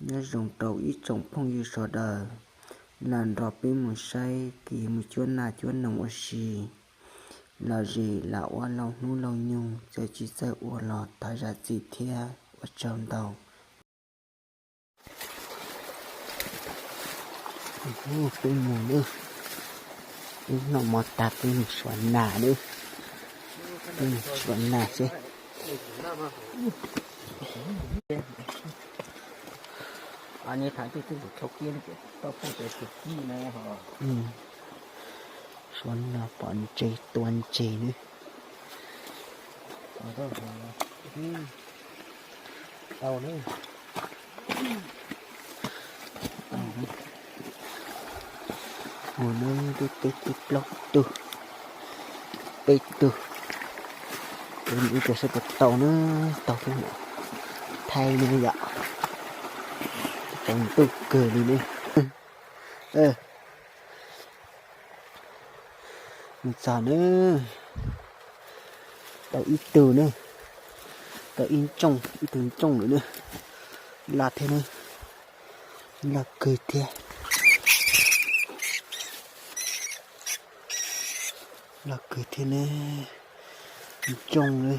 Nyob zoo rau ib tsoom phooj ywg sawv daws, los nrog peb mus saib kev mus cuab nas cuab noog ua si lom zem los ua laug hnub laug nyoog, txawm tsis txawj ua los thov zam txim thiab ua tsaug ntau. Peb mus, peb noj mov tas peb mus suav nas na, peb mus suav nas seb. Suav nas pom ntses tua ntses na. Mus na, peb peb plaub tug, peb tug, ib tug saib puas tau na, tau thiab, thaij na yom, tsaus ntuj kawg li na. Mus txog na, tau ib tug na, tau ib ntsooj, ib tug ntsooj lawm na, loj thiab na, loj kawg thiab, loj kawg thiab na, ntsooj na.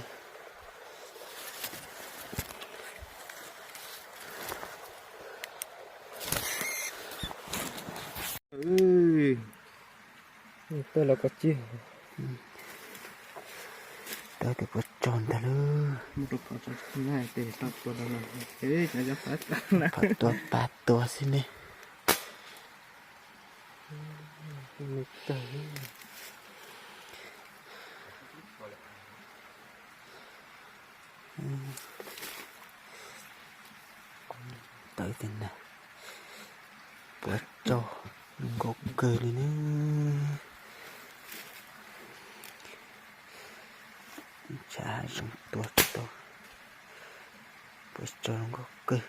Tuaj los koj cia. Tau tias puas tsaug ntag lauj. Phom tua pab tua xwb ne. Tau tias na, puas tsaug zoo nkauj kawg li na. Tshav zoo tua tau, puas tsaug zoo nkauj kawg.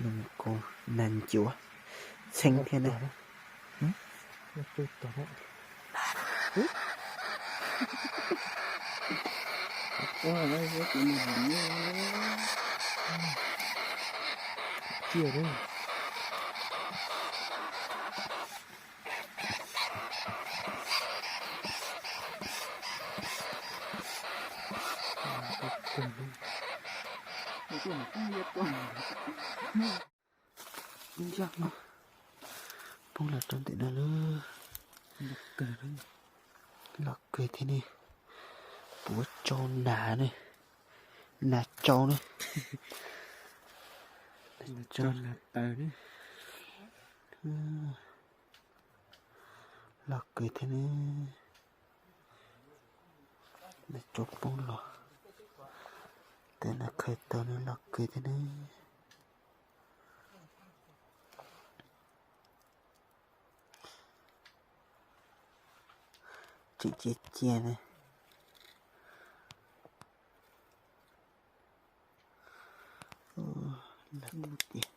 Nws kuj nas ncuav txheeb thiab na. Ib zaj no poob los rau ntawm no lawm. Loj kawg thiab ne. Puav tsau nas ne. Nas tsau ne. Loj kawg thiab ne. Nas tsau poob los. Tes nas khaws tau ne, loj kawg thiab ne. Tseem cia cia ne. Lawv tus tias